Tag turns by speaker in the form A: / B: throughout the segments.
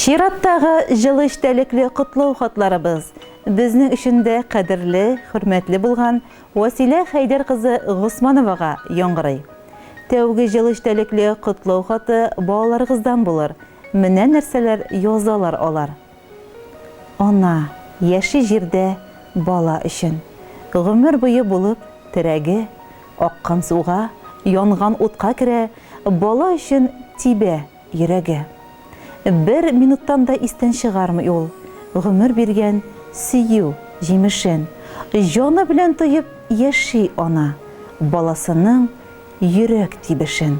A: Чираттагы җылы эчтәлекле котлау хатларыбыз безнең өчен дә кадерле, хөрмәтле булган Вәсилә Хәйдәр кызы Госмановага яңгырый. Тәүге җылы эчтәлекле котлау хаты балаларыгыздан булыр, менә нәрсәләр язалар алар. Ана яши җирдә бала өчен. Гомер буе булып терәге, аккан суга, янган утка керә, бала өчен тибә йөрәге. Бер минуттан да истән чыгармый ул гомер биргән сөю җимешен. Җаны белән тоеп яши ана баласының йөрәк тибешен.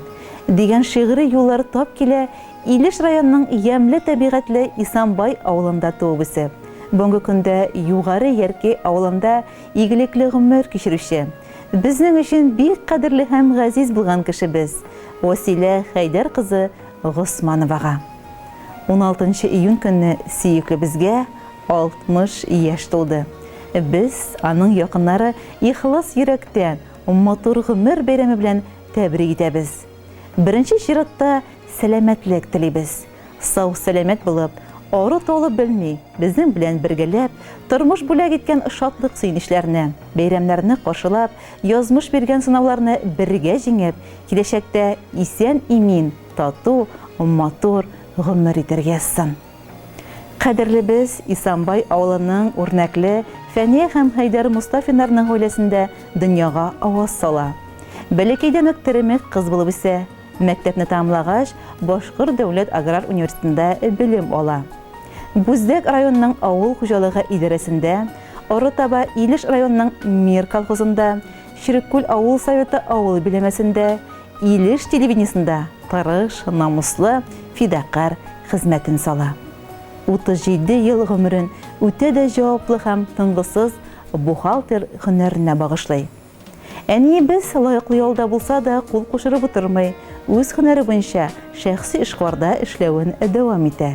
A: Дигән шигъри юллар тап килә Илеш районының ямьле табигатьле Исамбай авылында туып үсеп, бүгенге көндә Югары Яркәй авылында игелекле гомер кичерүче, безнең өчен бик кадерле һәм газиз булган кешебез, Вәсилә Хәйдәр кызы Госмановага. Уналтынчы июнь көнне сөеклебезгә 60 яшь тулды. Без, аның якыннары, ихлас йөрәктән матур гомер бәйрәме белән тәбрик итәбез. Беренче чиратта сәламәтлек телибез. Сау-сәламәт булып, ару-талу белми, безнең белән бергәләп, тормыш бүләк иткән шатлык-сөенечләрне, бәйрәмнәрне каршылап, язмыш биргән сынауларны бергә җиңеп, киләчәктә исән-имин, тату, матур гомер итәргә язсын. Кадерлебез Исамбай авылының үрнәкле Фәния һәм Хәйдәр Мостафиннарның гаиләсендә дөньяга аваз сала. Бәләкәйдән үк теремек кыз булып үсә. Мәктәпне тәмамлагач, Башкорт дәүләт аграр университетында белем ала. Бүздәк районының авыл хуҗалыгы идарәсендә, арытаба Илеш районының Мир колхозында, Череккүл авыл советы авыл биләмәсендә, Илеш телевидениесендә тырыш, намуслы, фидакарь хезмәтен сала. 37 ел гомерен үтә дә җаваплы һәм тынгысыз бухгалтер һөнәренә багышлый. Әниебез лаеклы ялда булса да, кул кушырып утырмый, үз һөнәре буенча шәхси эшкуарда эшләвен дәвам итә.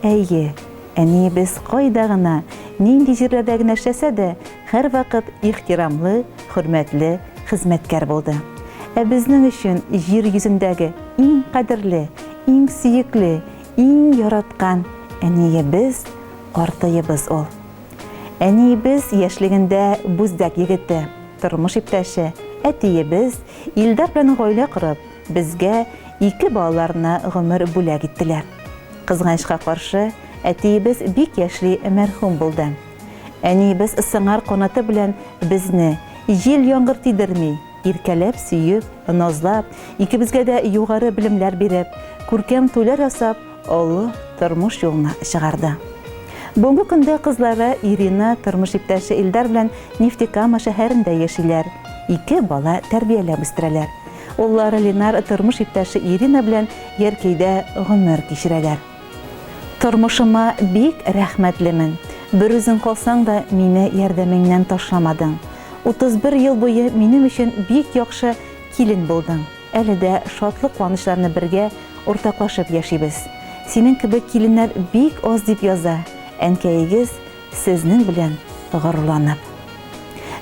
A: Әйе, әниебез кайда гына, нинди җирләрдә генә эшләсә дә, һәрвакыт ихтирамлы, хөрмәтле хезмәткәр булды. Ә безнең өчен җир йөзендәге иң кадерле, иң сөекле, иң яраткан әниебез, картыебыз ул. Әниебез яшьлегендә Бүздәк егете, тормыш иптәше, әтиебез Илдар белән гаилә корып, безгә ике балаларына гомер бүләк иттеләр. Кызганычка каршы, әтиебез бик яшьли мәрхүм булды. Әниебез сыңар канаты белән безне, җил-яңгыр тидерми, иркәләп сөеп, назлап, икебезгә дә югары белемнәр биреп, күркәм туйлар ясап, олы тормыш юлына чыгарды. Бүгенге көндә кызлары Ирина тормыш иптәше Илдар белән Нефтекама шәһәрендә яшиләр, ике бала тәрбияләп үстерәләр. Уллары Ленар тормыш иптәше Ирина белән Яркәйдә гомер кичерәләр. Тормышыма бик рәхмәтлемен. Берүзең калсаң да, мине ярдәмеңнән ташламадың. 31 ел буе минем өчен бик яхшы килен булдың. Әле дә шатлык-куанычларны бергә уртаклашып яшибез. Синең кебек киленнәр бик аз, дип яза әнкәегез сезнең белән горурланып.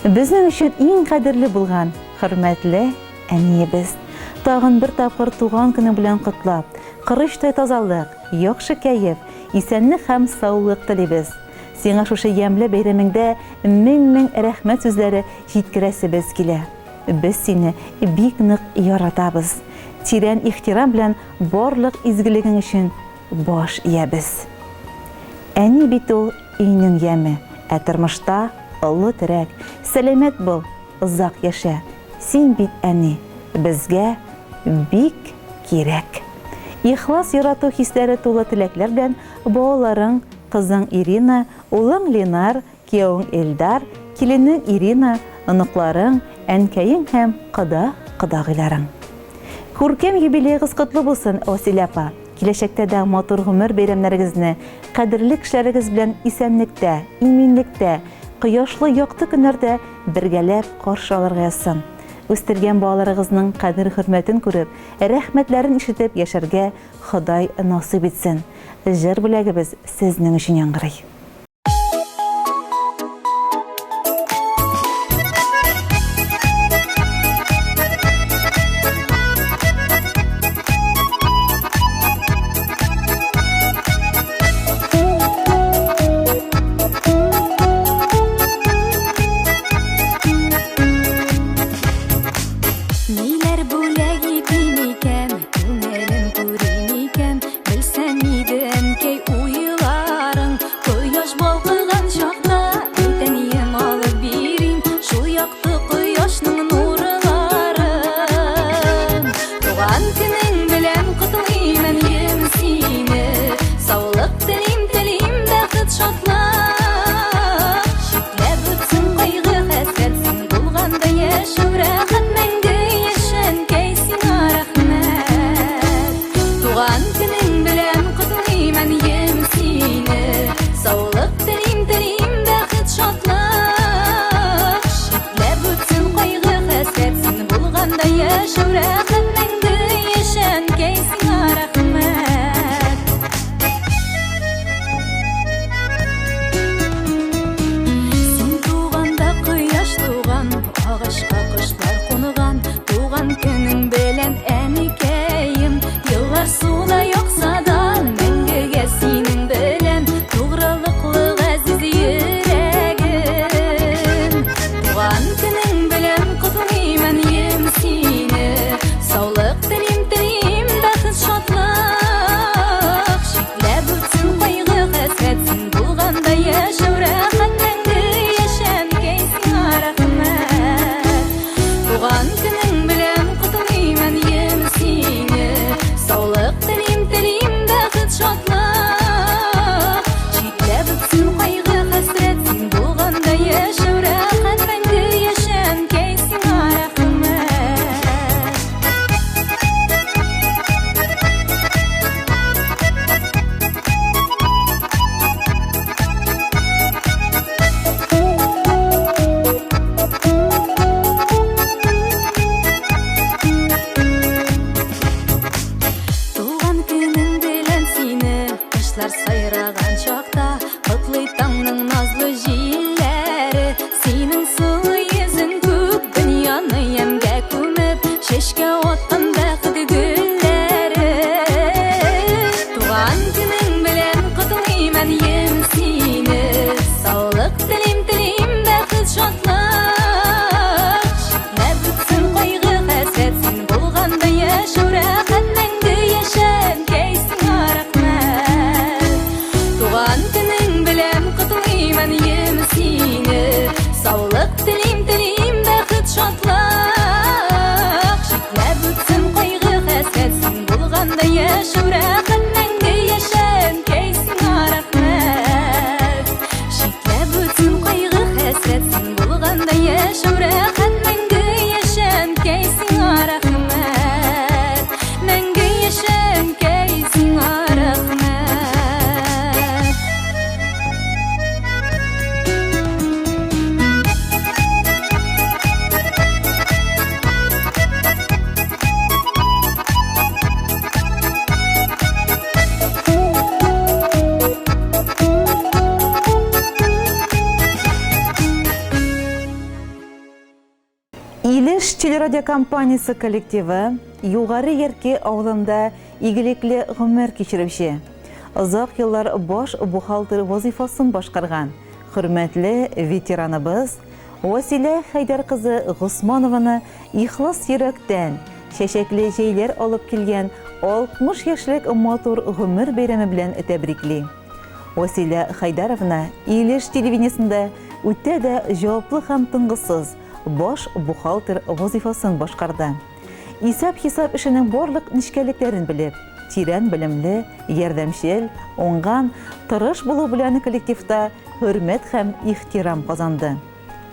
A: Безнең өчен иң кадерле булган, хөрмәтле әниебез. Тагын бер тапкыр туган көнең белән котлап, корычтай тазалык, яхшы кәеф, исәнлек һәм саулык телибез. Сиңа шушы ямьле бәйрәмеңдә мең-мең рәхмәт сүзләре җиткерәсебез килә. Без сине бик нык яратабыз. Тирән ихтирам белән барлык изгелегең өчен баш иябез. Әни бит ул өйнең яме, ә тормышта олы терәк. Сәламәт бул, озак яшә. Син бит, әни, безгә бик кирәк. Ихлас ярату хисләре тулы теләкләр белән балаларың, кызың Ирина, улың Ленар, Киявең Эльдар, киленең Ирина, оныкларың, әнкәең һәм кода-кодагыйларың. Күркәм юбилеегыз котлы булсын, Вәсилә апа! Киләчәктә дә матур гомер бәйрәмнәрегезне кадерле кешеләрегез белән исәнлектә, иминлектә, кояшлы якты көннәрдә бергәләп каршы алырга язсын. Үстергән балаларыгызның кадер-хөрмәтен күреп, рәхмәтләрен ишетеп яшәргә Ходай насыйп итсен. Җыр бүләгебез сезнең өчен яңгырый.
B: Ниләр бүләк итим икән, күңелен күрим икән, Белсәм иде, әнкәй, уйларың. Кояш балкыган чакта, әйтәнием алып бирим, Шул якты кояшның нурларын. Туган көнең белән котлыйм, әнием, сине. Саулык телим, телим бәхет, шатлык. Читләп үтсен кайгы, хәсрәт, син булганда яшәү рәхәт, мәңге яшә, әнкәй, сиңа рәхмәт. Туган көнең белән котлыйм, әнием, сине. Саулык телим, телим бәхет, шатлык. Читләп үтсен кайгы, хәсрәт, син булганда яшәү рәхәт, мәңге яшә, әнкәй, сиңа рәхмәт. Син туганда кояш туган, агачка кошлар кунган. Туган көнең белән, әникәем, еллар суда акса да, мәңгегә синең белән тугрылыклы газиз йөрәгем. Туган көнең белән котлыйм, әнием, сине. Саулык телим, телим бәхет, шатлык. Читләп үтсен кайгы, хәсрәт, син булганда яшәү рәхәт, мәңге яшә, әнкәй, сиңа рәхмәт. Туган көнең белән котлыйм, әнием, сине. Саулык телим, телим бәхет, шатлык. Читләп үтсен кайгы, хәсрәт, син булганда яшәү рәхәт, мәңге яшә, әнкәй, сиңа рәхмәт. Туган көнең белән сине, кошлар сайраган чакта, котлый таңның назлы җилләре. Синең сылу йөзең күк дөньяны ямьгә күмеп, чәчкә аткан бәхет гөлләре. Туган көнең белән котлыйм, әнием, сине. Саулык телим, телим бәхет, шатлык. Читләп үтсен кайгы, хәсрәт, син булганда яшәү рәхәт, мәңге яшә, әнкәй, сиңа рәхмәт. Туган көнең белән котлыйм, әнием, сине. Саулык телим, телим бәхет, шатлык. Читләп үтсен кайгы, хәсрәт, син булганда яшәү рәхәт, мәңге яшә, әнкәй, сиңа рәхмәт. Читләп үтсен кайгы, хәсрәт, син булганда яшәү рәхәт, мәңге яшә, әнкәй, сиңа рәхмәт. Мәңге яшә, әнкәй, сиңа рәхмәт.
A: Илеш телерадиокомпаниясе коллективы Югары Ярке авылында игелекле гомер кичерүче, озак еллар баш бухгалтер вазыйфасын башкарган хөрмәтле ветераныбыз Вәсилә Хәйдәр кызы Госманованы ихлас йөрәктән чәчәкле җәйләр алып килгән 60 яшьлек матур гомер бәйрәме белән тәбрикли. Вәсилә Хәйдәровна Илеш телевидениесендә үтә дә җаваплы һәм тынгысыз баш бухгалтер вазыйфасын башкарды. Исәп-хисап эшенең барлык нечкәлекләрен белеп, тирән белемле, ярдәмчел, уңган, тырыш булу белән коллективта хөрмәт һәм ихтирам казанды.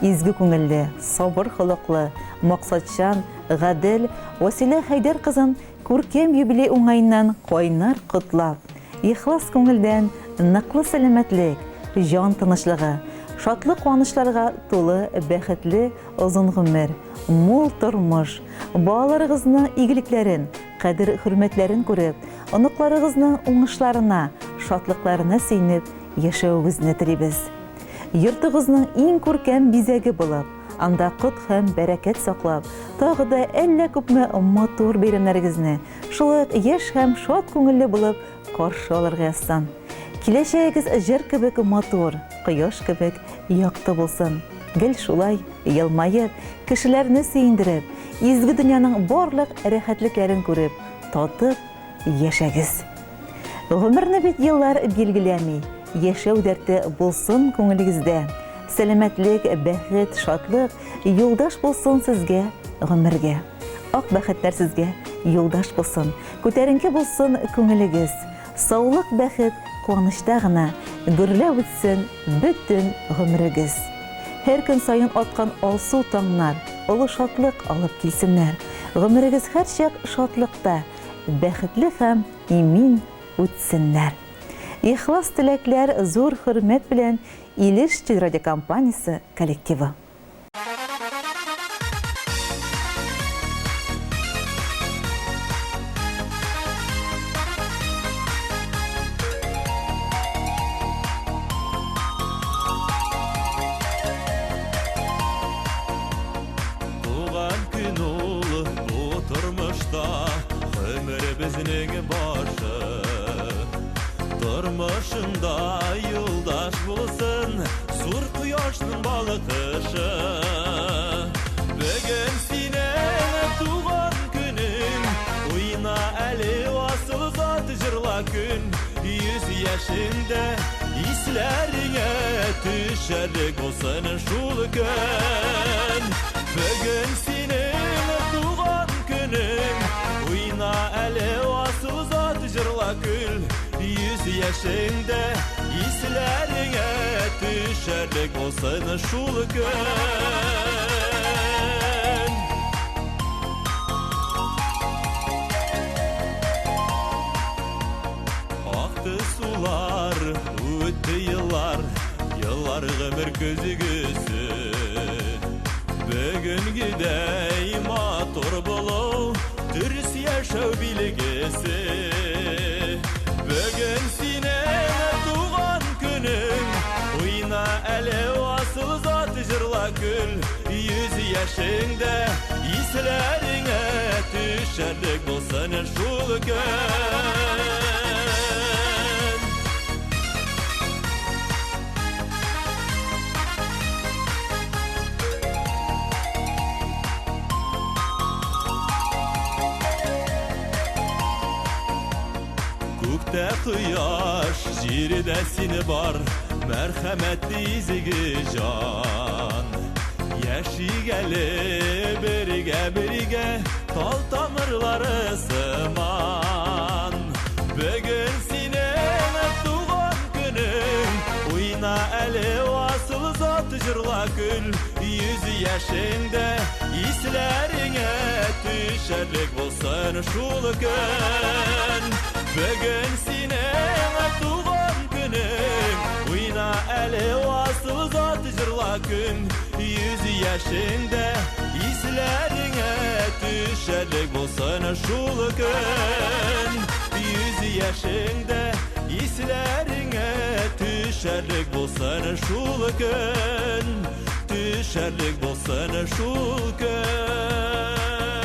A: Изге күңелле, сабыр холыклы, максатчан, гадел Вәсилә Хәйдәр кызын Күркәм юбилей уңаеннан кайнар котлап, ихлас күңелдән ныклы сәламәтлек, җан тынычлыгы, шатлык-куанычларга тулы бәхетле озын гомер, мул тормыш, балаларыгызның игелекләрен, кадер-хөрмәтләрен күреп, оныкларыгызның уңышларына, шатлыкларына сөенеп яшәвегезне телибез. Йортыгызның иң күркәм бизәге булып, анда кот һәм бәрәкәт саклап, тагы да әллә күпме матур бәйрәмнәрегезне, шулай ук яшь һәм шат күңелле булып каршы алырга язсын. Киләчәгегез җыр кебек матур, кояш кебек якты булсын. Гел шулай елмаеп, кешеләрне сөендереп, Изге дөньяның барлык рәхәтлекләрен күреп, татып яшәгез. Гомерне бит еллар билгеләми, яшәү дәрте булсын күңелегездә. Сәламәтлек, бәхет, шатлык юлдаш булсын сезгә гомергә. Ак бәхетләр сезгә юлдаш булсын, күтәренке булсын күңелегез. Саулык, бәхет, куанычта гына гөрләп үтсен бөтен гомерегез. Һәр көн саен аткан алсу таңнар олы шатлык алып килсеннәр. Гомерегез һәрчак шатлыкта, бәхетле һәм имин үтсеннәр. Ихлас теләкләр, зур хөрмәт белән Илеш телерадиокомпаниясе коллективы.
C: Туган көн ул бу тормышта гомеребезнең башы. Тормышыңда юлдаш булсын зур кояшның балкышы. Бүген синең туган көнең, уйна әле асыл зат җырла көн. 100 яшеңдә исләреңә төшәрлек булсын шул көн. Бүген синең туган көнең, уйна әле асыл зат җырла көл. 100 яшеңдә исләреңә төшәрлек булсын шул көн. Акты сулар, үтте еллар, еллар гомер көзгесе. Бүгенгедәй матур булу, дөрес яшәү билгесе. Бүген синең туган көнең, уйна әле асыл зат җырла көл. 100 яшеңдә исләреңә төшәрлек булсын шул көн. Күктә кояш, җирдә сине бар, мәрхәмәтле изге җан. Яшик әле бергә-бергә, тал тамырлары сыман. Бүген синең туган көнең, уйна әле асыл зат җырла көл. 100 яшеңдә исләреңә төшәрлек булсын шул көн. Бүген синең туган көнең, уйна әле асыл зат җырла көн. 100 яшеңдә исләреңә төшәрлек булсын шул көн. 100 яшеңдә исләреңә төшәрлек булсын шул көн. Төшәрлек булсын шул көн.